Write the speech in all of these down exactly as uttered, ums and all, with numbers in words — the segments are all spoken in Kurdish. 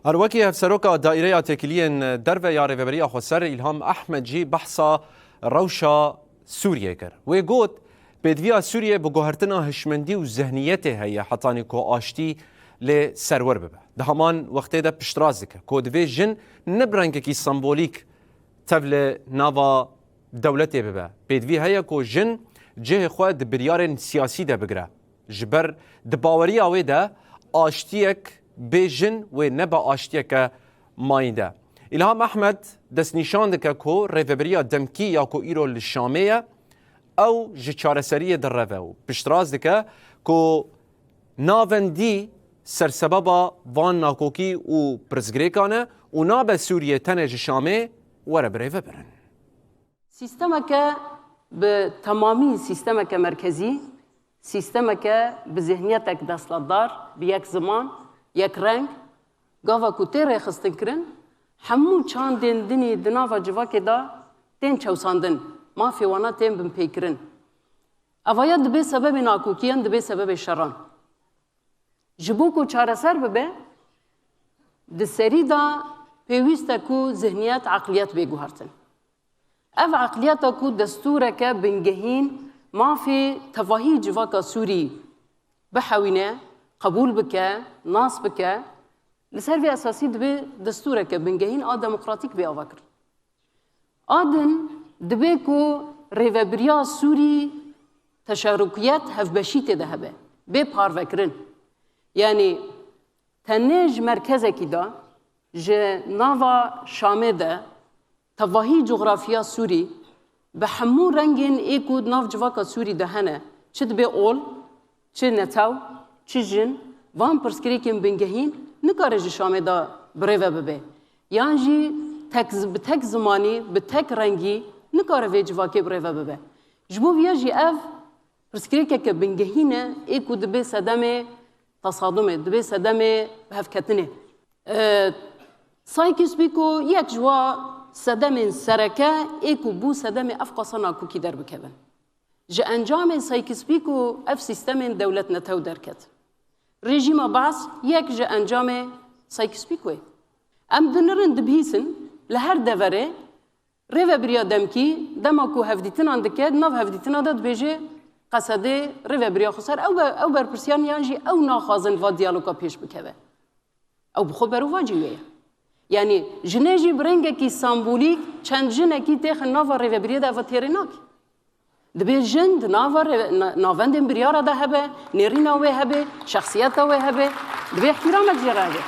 Her wekî Hevseroka Daîreya Têkiliyên Derve ya Rêveberiya Xweser Îlham Ehmed jî behsa rewşa Sûriyê kir. Wê got, pêdiviya Sûriyê bi guhertina hişmendî û zihniyetê heye hetanî ku aştî lê serwer bibe. Di heman wextê de piştrast dike ku divê jin ne bi rengekî sembolîk tevlê nava dewletê bibe. Pêdivî heye ku jin cihê xwe di biryarên siyasî de bigire. Ji ber di baweriya wê de aştiyek bê jin wê nebe aştiyeke mayînde. Îlham Ehmed destnîşan dike ku rêveberiya demkî ya ku îro li Şamê ye, ew ji çareseriyê direve û piştrast dike ku navendî sersebeba van nakokî û pirsgirêkan e û nabe Sûriye tenê ji Şamê were birêvebirin. Sîstemeke bi temamî sîstemeke merkezî, sîstemeke bi zihniyetek destlatdar, bi yek ziman, yek reng, gava ku tê rêxistinkirin, hemû çandên dinî di nava civakê de tên çewsandin, mafê wana tên binpêkirin. Evaya dibe sebebê nakokiyan, dibe sebebê şeran. Ji bo ku çareser bibe, di serî de pêwîst e ku zihniyet, eqliyet bê guhertin. Ev eqliyeta ku destûreke bingehîn mafê tevahî civaka Sûrî bihewîne, qebûl bike, nas bike, li ser vê esasî dibe destûreke bingehîn a demokratîk bê avakirin. A din dibe ku rêvebiriya Sûrî teşerukiyet, hevbeşî tê de hebe, bê parvekirin. Yanî tenê ji merkezekî de, ji nava Şamê de, tevahî coxrafiya Sûrî, bi hemû rengên ê ku di nav civaka Sûrî de hene, çi dibe ol, çi netew, çi jin, van pirsgirêkên bingehîn nikare ji Şamê de birêve bibe. Yan jî tek zi-, bi tek zimanî, bi tek rengî nikare vê civakê birêve bibe. Ji bo viya jî ev pirsgirêkeke bingehîn e, ê ku dibe sedemê tesadumê, dibe sedemê bihevketinê. E, Sykes-Picot yek ji wa sedemên sereke ê ku bû sedemê ev qasa nakokî derbikevin. Ji encamê Sykes-Picot ev sîstemên dewlet netew derket. Rejîma Baas yek ji encamê Sykes-Picotê. Em dinirin dibihîsin, li her deverê rêvebiriya demkî dema ku hevdîtinan dike, di nav hevdîtina de dibêje, Qesedê rêvebiriya xweser ew be-, ew berpirsiyan yan jî ew naxwazin va diyaloga pêş bikeve. Ew bi xwe berovajî wê ye. Yanî jinê jî bi rengekî sembolîk çend jinekî têxin nava rêvebiriyê de, eva têrê nake. Dibê jin di nava rê-, na-, navendên biryara de hebe, nêrîna wê hebe, şexsiyeta wê hebe, dibê îhtîramek jê re hebe.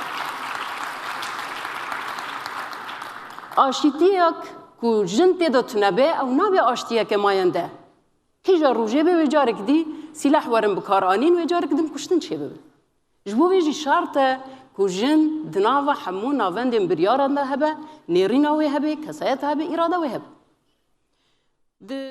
Aşîtiyek ku jin tê de tune be, ew nabe aştiyeke mayende. Kîja rojê be wê carek dî sîleh werin bikaranîn, wê carek din kuştin çêbibin. Ji bo vê jî şart e ku jin di nava hemû navendên biryaran de hebe, nêrîna wê hebe, kesayeta hebe, îrada wê hebe. Di